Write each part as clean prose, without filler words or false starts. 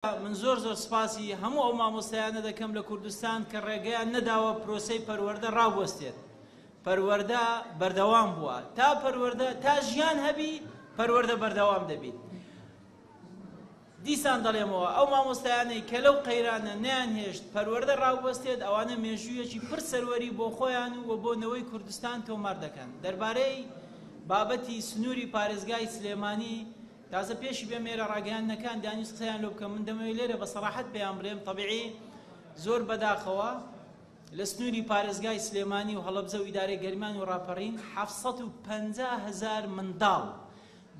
من زۆر زۆر سپاسی هەموو ئەو مامۆستایانە دەکەم لە کوردستان کە ڕێگەیان نەداوە پرۆسەی پەروەردە ڕابوەستێت. پەروەردە بەردەوام بووە. تا پەروەردە تا ژیان هەبی پەروەردە بەردەوام دەبیت. دیسان دەڵێمەوە ئەو مامۆستایانەی کە لەو قەیرانە نەیانهێشت پەروەردە ڕابوەستێت ئەوانە مێژوویەکی پڕ سەروەری بۆ خۆیان و بۆ نەوەی کوردستان تۆمار دەکەن. دەربارەی بابەتی سنووری پارێزگای سلێمانی تازە پێشی بێم ئێرە ڕاگەیاندنەکان دانیست قسەیان لۆ بکەم من دەمەوێت لێرە بە سەراحەت پێیان بڵێم تەبیعی زۆر بەداخەوە لە سنووری پارێزگای سلێمانی و هەڵەبجە و ئیدارەی گەرمیان و ڕاپەڕین 750 هزار منداڵ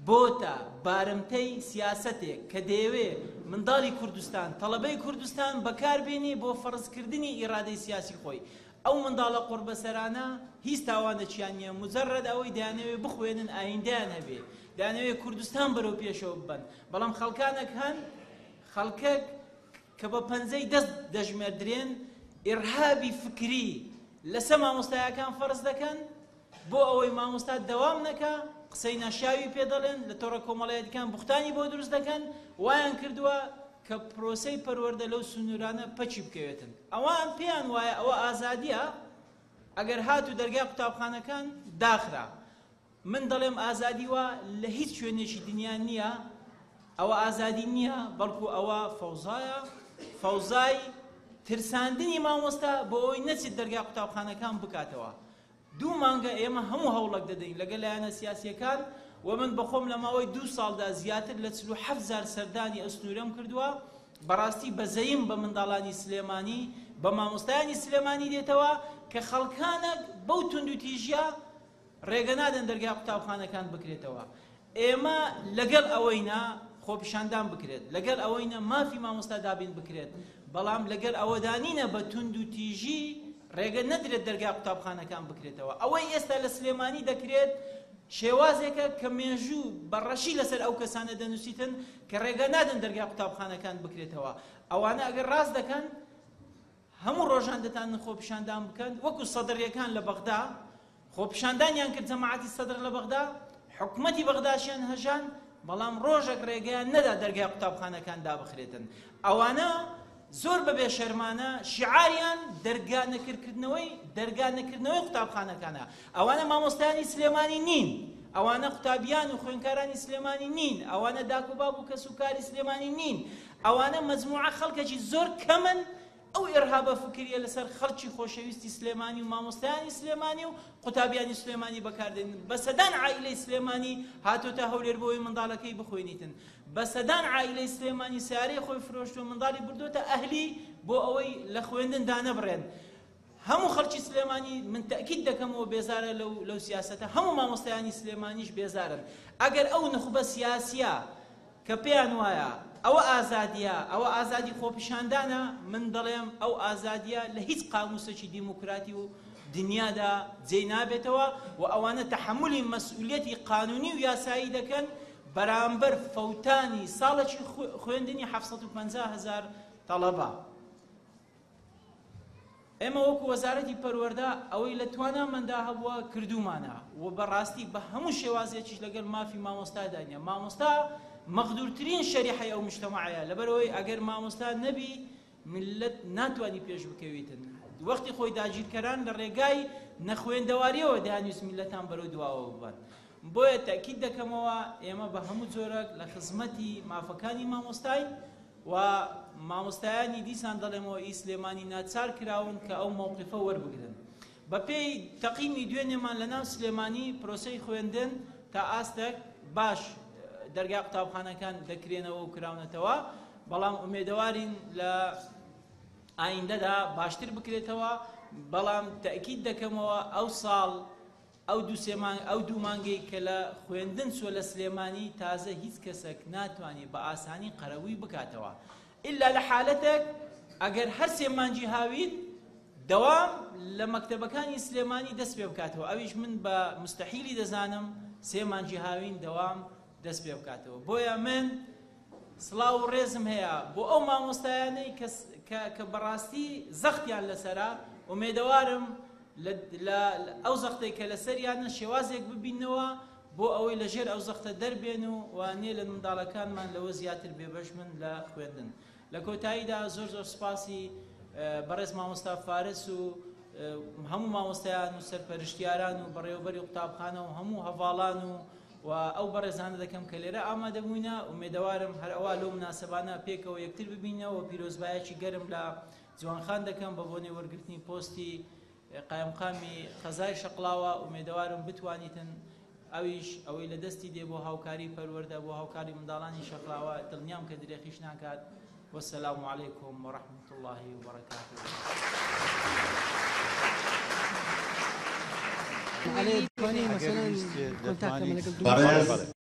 بۆتە بارمتەی سیاسەتێک کە دەیەوێ منداڵی کوردستان تەڵەبەی کوردستان بەکاربێنی بۆ فەرزکردنی ئیرادەی سیاسی خۆی ئەو منداڵە قوڕبەسەرانە هیچ تاوانەکیان نیە مجرد ئەوەی دەیانەوێ بخوێنن ئایندەیان هەبێ دەیانەوێ کوردستان بەرەو پێشەوە ببەن بەڵام خەڵکانێک هەن خەڵکەک کە بە پەنجەی دەست دەژمێردرێن ئیرهابی فکری لەسە مامۆستایەکان فەرز دەکەن بۆ ئەوەی مامۆستا دەوام نەکا قسەی ناشیاوی پێ دەڵێن لە تۆڕە کۆمەڵایەتیکان بوختانی بۆ دروست دەکەن وایان کردووە کە پرۆسەی پەروەردە لەو سنوورانە پەکی بکەوێتن. ئەوان پێیان وایە ئەوە ئازادییە ئەگەر هاتوو دەرگای قوتابخانەکان داخرا. من دەڵێم ئازادی وا لە هیچ شوێنێکی دنیا نییە، ئەوە ئازادی نییە بەڵکو ئەوە فەوزایە، فەوزای ترساندنی مامۆستا بۆ ئەوەی نەچێت دەرگای قوتابخانەکان بکاتەوە. دوو مانگە ئێمە هەموو هەوڵەک دەدەین لەگەل لایەنە سیاسیەکان و من بەخۆم لە ماوەی دوو ساڵدا زیاتر لە 47 جار سەردانی ئەو سنوورەم کردووە بەڕاستی بەزەیم بە منداڵانی سلێمانی بە مامۆستایانی سلێمانی دێتەوە کە خەڵکانەک بەو توندوتیژیە ڕێگە نادەن دەرگای قوتابخانەکان بکرێتەوە ئێمە لەگەڵ ئەوەینا خۆپیشاندان بکرێت، لەگەڵ ئەوەینا مافی مامۆستا دابین بکرێت، بەڵام لەگەڵ ئەوەدا نینە بە توندوتیژی ڕێگە نەدرێت دەرگای قوتابخانەکان بکرێتەوە. ئەوەی ئێستا لە سلێمانی دەکرێت شێوازێکە کە مێژوو بە ڕەشی لەسەر ئەو کەسانە دەنووسیتن کە ڕێگە نادەن دەرگای قوتابخانەکان بکرێتەوە. ئەوانە ئەگەر ڕاست دەکەن هەموو ڕۆژان دەتانن خۆپیشاندان بکەن وەکو سەدڕیەکان لە بەغدا خۆپیشاندانیان کرد جەماعەتی سەدر لە بەغدا حکومەتی بەغداشیان هەژان بەڵام ڕۆژێک ڕێگەیان نەدا دەرگای قوتابخانەکان دابخرێتن ئەوانە زۆر بە بێشەرمانە شعاریان دەرگا نەکردکردنەوەی دەرگا نەکردنەوەی قوتابخانەکانە ئەوانە مامۆستایانی سلێمانی نین ئەوانە قوتابیان و خوێنکارانی سلێمانی نین ئەوانە داک و باب و کەس و کاری سلێمانی نین ئەوانە مەجموعە خەڵکێکی زۆر کەمن ئەو ئیرهابە فکریە لەسەر خەڵکی خۆشەویستی سلێمانی و مامۆستایانی سلێمانی و قوتابیانی سلێمانی بەکاردێنن بە سەدان عائیلەی سلێمانی هاتۆتە هەولێر بۆی منداڵەکەی بخوێنیتن بە سەدان عائیلەی سلێمانی سیارەی خۆی فرۆشتوە منداڵی بردۆتە ئەهلی بۆ ئەوەی لە خوێندن دانەبڕێن هەموو خەڵکی سلێمانی من تەئکید دەکەمەوە بێزارە لەو لەو سیاسەتە هەموو مامۆستایانی سلێمانیش بێزارن ئەگەر ئەو نوخبە سیاسیە کە پێیان وایە ئەوە ئازادیە ئەوە ئازادی خۆپیشاندانە من دەڵێم ئەو ئازادیە لە هیچ قاموسێکی دیموکراتی و دنیادا جێی نابێتەوە و ئەوانە تەحەمولی مەسئولیەتی قانونی و یاسایی دەکەن بەرامبەر فەوتانی ساڵێکی خوێندنی 750 هەزار تەڵەبە. ئێمە وەکو وەزارەتی پەروەردە ئەوەی لە تواناماندا هەبووە کردوومانە و بەڕاستی بە هەموو شێوازێکیش لەگەڵ مافی مامۆستادا نییە. مامۆستا مەغدورترین شەریحەی ئەو مجتەمەعەیە، لەبەرئەوەی ئەگەر مامۆستا نەبی میللەت ناتوانی پێش بکەویتن. وەختی خۆی داگیرکەران لە ڕێگای نەخوێندەواریەوە دەیانویست میللەتان بەرەو دواوە ببەن. بۆیە تەئکید دەکەمەوە ئێمە بە هەموو جۆرەک لە خزمەتی مافەکانی مامۆستاین. و مامۆستایانی دیسان دەڵێمەوە ئی سلێمانی ناچار کراون کە ئەو مەوقفە وەربگرن. بە پێی تەقیمی دوێنێمان لە ناو سلێمانی پرۆسەی خوێندن تا ئاستێک باش دەرگای قوتابخانەکان دەکرێنەوە و کراونەتەوە، بەڵام ئومێدەوارین لە ئایندەدا باشتر بکرێتەوە، بەڵام تەئکید دەکەمەوە ئەو ساڵ ئەو دوو سێ مانگ ئەو دوو مانگەی کە لە خوێندن چووە لە سلێمانی تازە هیچ کەسەک ناتوانێ بە ئاسانی قەرەبووی بکاتەوە ئیلا لە حالەتێک ئەگەر هەر سێ مانگی هاوین دەوام لە مەکتەبەکانی سلێمانی دەست پێ بکاتەوە ئەویش من بە مستحیلی دەزانم سێ مانگی هاوین دەوام دەست پێ بکاتەوە بۆیە من سڵاو و ڕێزم هەیە بۆ ئەو مامۆستایانەی کە کە بەڕاستی زەختیان لەسەرە ئومێدەوارم لە ئەو زەختەی کە لەسەریانە شێوازێک ببینەوە بۆ ئەوەی لە ژێر ئەو زەختە دەربێن و و نێلن منداڵەکانمان لەوە زیاتر بێبەش بن لە خوێندن. لە کۆتاییدا زۆر زۆر سوپاسی بەڕێز مامۆستا فارس و هەموو مامۆستایان و سەرپەرشتیاران و بەڕێوەبەری قوتابخانە و هەموو هەڤاڵان و و ئەو بەڕێزانە دەکەم کە لێرە ئامادە بووینە. ئومێدەوارم هەر ئەوا لەو مناسەبانە پێکەوە یەکتر ببینەوە و پیرۆزبایەکی گەرم لە جوانخان دەکەم بە بۆنەی وەرگرتنی پۆستی قایمقامی قەزای شەقڵاوە. ئومێدەوارم بتوانیتن ئەویش ئەوەی لە دەستی دێ بۆ هاوکاری پەروەردە بۆ هاوکاری منداڵانی شەقڵاوە دڵنیام کە درێخیش ناکات. والسلام علیکم ورحمة الله وبرکاته. بەڕێز.